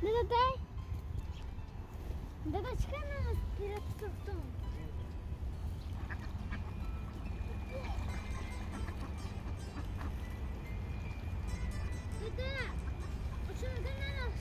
Дай. Дада, чекай на нас перед картоном. Дада, а что на нас?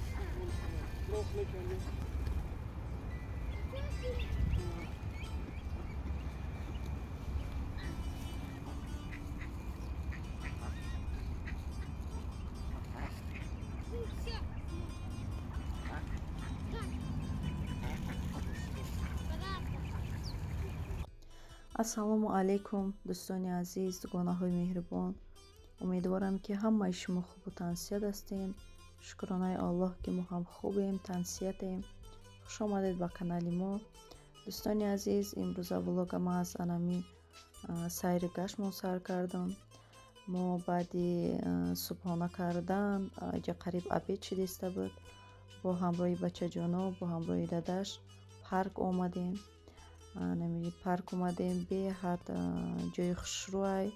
Ассалому алайкум, дӯстони азиз, дугонаҳои меҳрубон. Умедворам, ки ҳамаи шумо хубу тансиҳат ҳастем. Шукронаи Аллоҳ, ки мо ҳам хубем, тансиҳатем. Хуш омадед ба канали мо. Дӯстони азиз, имрӯза влога ма аз анами сайри гаштмон сар кардам. Мо баъди субҳона кардан, иҷа қариб обед шидиста буд, бо ҳамроҳи бачаҷоно, бо ҳамроҳи дадаш парк омадем. Парк омадем, беҳад ҷои хушрӯай.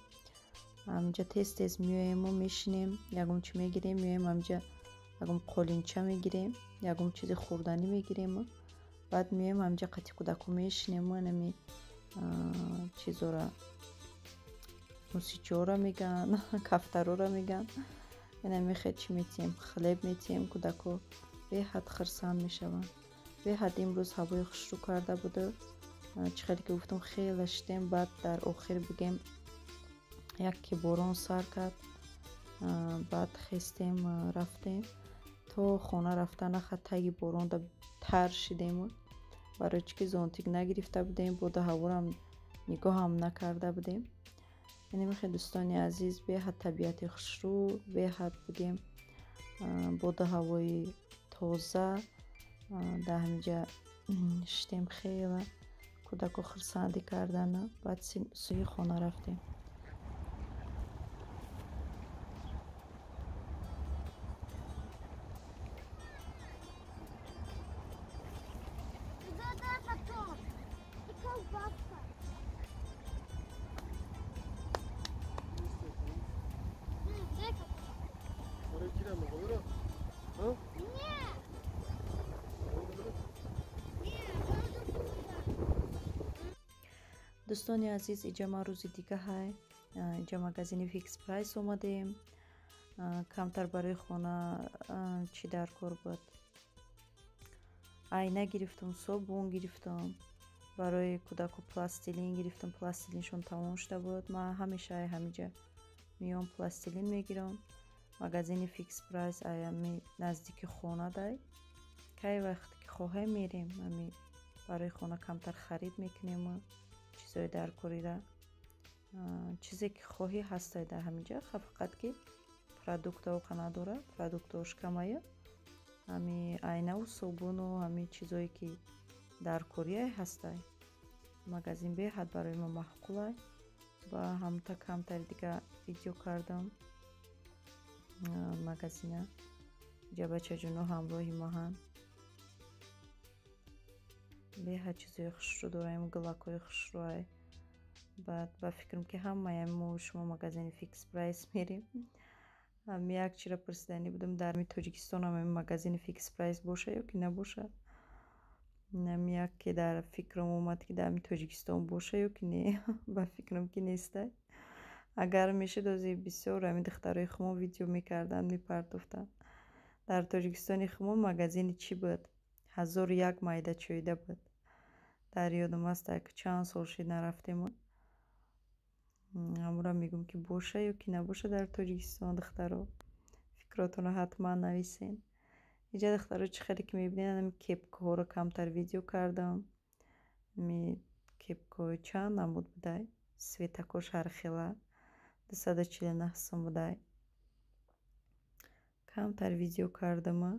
Ҳаминҷа тез-тез меоему мешинем, ягон чи мегирем, меоем ҳаминҷа ягон қолинча мегирем, ягон чизи хӯрданӣ мегирем, баъд меоем ҳаминҷа қати кӯдаку мешинему анами чизора, мусичора мегӯянд, кафтарора мегӯянд, инами хел чи метиҳем, хлеб метиҳем, кӯдако беҳад хурсанд мешаванд. Беҳад имрӯз ҳавои хушрӯ карда буду, чӣ хеле ки гуфтам, хеле шидем. Баъд дар охир бигем, як ки борон сар кард, баъд хестем, рафтем то хона. Рафта наха таги боронда тар шидем, барои чӣ ки зонтик нагирифта будем, бода ҳаворам нигоҳам накарда будем. Яъне мехе, дӯстони азиз, беҳад табиати хушрӯ, беҳад бигем, бода ҳавои тоза. Дар ҳаминҷа шидем, хела кӯдако хурсандӣ кардана, баъд сӯи хона рафтем. Дӯстони азиз, иҷа ма рӯзи дига ҳай, иҷа магазини Фикс Прайс омадем. Камтар барои хона чӣ дар кор буд, айна гирифтам, собун гирифтам, барои кӯдаку пластилин гирифтам, пластилиншон тамом шуда буд. Ман ҳамеша ай ҳамиҷа меом, пластилин мегирам. Магазини Фикс Прайс ай ами наздики хона дай, кай вақте ки хоҳем мерем, ами барои хона камтар харид мекунем, чизои даркорира, чизе ки хоҳӣ ҳастай дар ҳаминҷа. Фақат ки продуктаоқа надора, продуктаош камая, ҳами айнаву собуну ҳами чизое ки даркориай ҳастай. Магазин беҳад барои мо маъқулай. Ба ҳамта камтари дига видео кардам магазина. Иҷа бачаҷоно ҳамроҳи маҳанд. Беҳад чизои хушрӯ дораем, гулакҳои хушрӯай. Баъд ба фикрам, ки ҳамаи мо шумо магазини Фикс Прайс мерем. Ҳами як чиро пурсиданӣ будам, дар Тоҷикистон ҳам магазини Фикс Прайс боша ё ки набоша? Ҳами як ки дар фикрам омад, ки дар Тоҷикистон боша ё ки не, ба фикрам, ки нестай. Агар мешуд, ози бисёр ҳамин духтарои хумо видео мекарданд, мепартофтанд. Дар Тоҷикистони хумо магазини чӣ буд? 1001 майда чӯида буд. Дар ёдам аст, як чанд сол шид нарафтем. Ҳамура мегӯм, ки боша ё ки набоша дар Тоҷикистон, духтаро? Фикротонро ҳатман нависен. Иҷа, духтаро, чӣ хеле ки мебинед, ҳами кепкаҳоро камтар видео кардам. Ами кепкаҳои чанд намуд будай, цветакош ҳархела, 249 сум будай. Камтар видео кардама,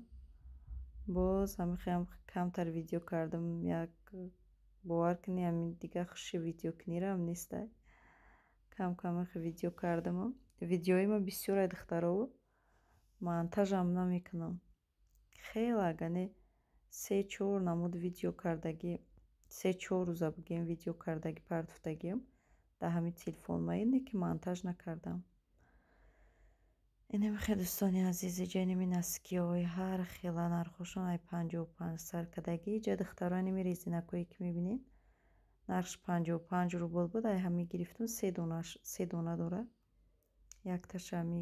боз ҳамихеам камтар видео кардам. Як бовар кунӣ, ҳамин дига хуши видеокунирам нестай. Кам кам видео кардама. Видеои ма бисёрай, духтаро, монтажам намекунам хеле. Агане се чор намуд видео кардагӣ, се чор рӯза бигем, видео кардагӣ партофтагиам дар ҳамин телефон ма, ине ки монтаж накардам. Инамихе, дӯстони азиз, иҷа инами носкиҳои ҳар хела, нархошон ай 55 сар кардагӣ. Иҷа, духтаро, инами резинакое ки мебинед, нархш 55 рубл буд. Ай ҳами гирифтум, се дона дорад. Якташа ҳами,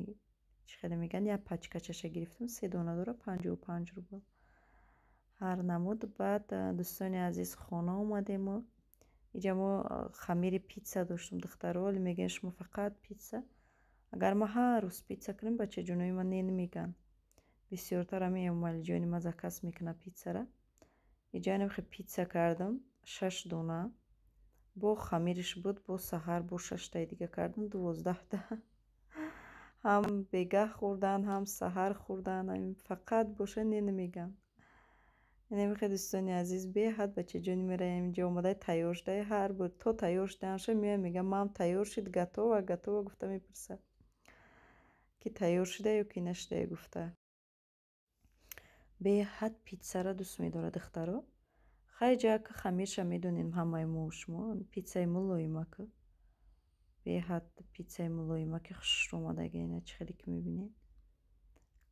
чӣ хеле мегӯянд, як пачкачаша гирифтум, се дона дорад, 55 рубл, ҳар намуд. Баъд, дӯстони азиз, хона омадему иҷа мо хамири питса доштум, духтаро. Ҳоле мегӯянд, шумо фақат питса. Агар ма ҳар рӯз питса кунем, бачаҷонои ман не намегӯянд. Бисёртар ҳами Эмомалиҷони ма заказ мекунад питсара. Иҷа инамихе питса кардам, шаш дона бо хамириш буд. Бо саҳар бо шаштаи дига кардам, 12та. Ҳам бегаҳ хӯрдан, ҳам саҳар хӯрдан. Фақат боша, не намегӯянд. Инамихе, дӯстони азиз, беҳад бачаҷони мера инҷо омада тайёр шуда, ҳар бор то тайёр шудаанша меояд, мегӯяд: «Мам, тайёр шуд, готово, готово?» гуфта мепурсад, ки тайёр шуда ё ки нашудае гуфта. Беҳад питсара дӯст медорад, духтаро. Хай, ҷа хамирша медонем ҳамаи мо шумо, питсаи мулоимак, беҳад питсаи мулоимаки хушрӯ омадаги. Ина чӣ хеле ки мебинед,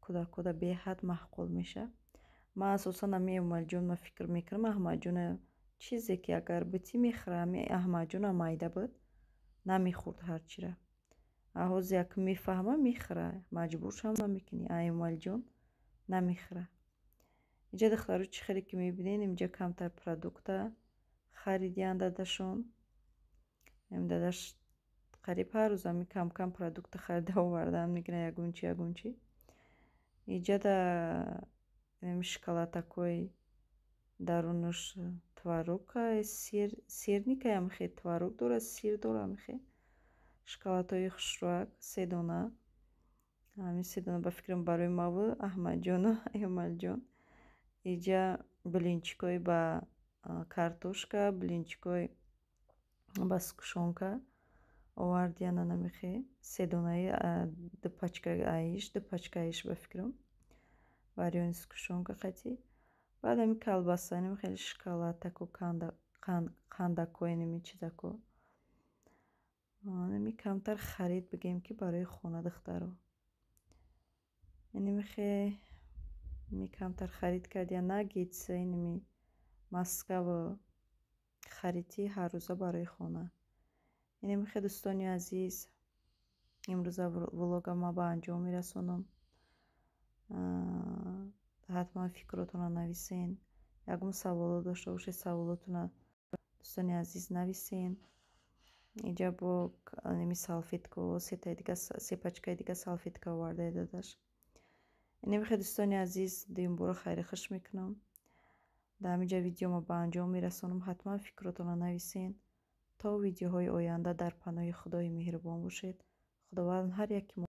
кӯдакода беҳад маъқул мешавад. Ман асосан ҳами Эмомалиҷон, ма фикр мекунам, Аҳмадҷона чизе ки агар битӣ, мехӯра. Ҳами Аҳмадҷонам майда буд, намехӯрд ҳарчира. Ҳозир як мефаҳма, мехӯра, маҷбуршам намекунӣ. А Эмомалиҷон намехӯра. Инҷа, духтаро, чӣ хеле ки мебинед, инҷа камтар продукта харидиян дадашон. Дадаш қариб ҳар рӯз ҳами кам-кам продукта харида овардан мекунад, ягон чи, ягон чи. Иҷада шоколадакҳои дарунаш творога, сырникай, ҳамихе творог дорад, сыр дорад. Ҳамихе шоколадҳои хушрӯяк, се дона. Ҳамин се дона, ба фикрам, барои маву Аҳмадҷону Эмомалиҷон. Иҷа блинчикҳои ба картошка, блинчикҳои ба сгущёнка овардиян. Анамихе се донаи, ду пачка аиш, ду пачка аиш, ба фикрам, варёни сгущёнка қатӣ. Баъд ҳами колбаса, инами хеле шоколадаку, қандако, инами чизако. Инами камтар харид, бигем ки, барои хона, духтаро. Инамихе ми камтар харид кардия, наггетс, инами маскаву харидӣ ҳаррӯза барои хона. Инамихе, дӯстони азиз, имрӯза влогам ма ба анҷом мерасонам. Ҳатман фикротонро нависен. Ягон саволот дошта бошед, саволотонро, дӯстони азиз, нависен. Инҷа бо ними салфетко, сетаи дига, се пачкаи дига салфетка овардаи дадаш. Инамихе, дӯстони азиз, дуюмбора хайри хуш мекунам. Дар ҳаминҷа видеомо ба анҷом мерасонам. Ҳатман фикротонро нависен. То видеоҳои оянда дар паноҳи Худои меҳрубон бошед. Худованд ҳар яки мо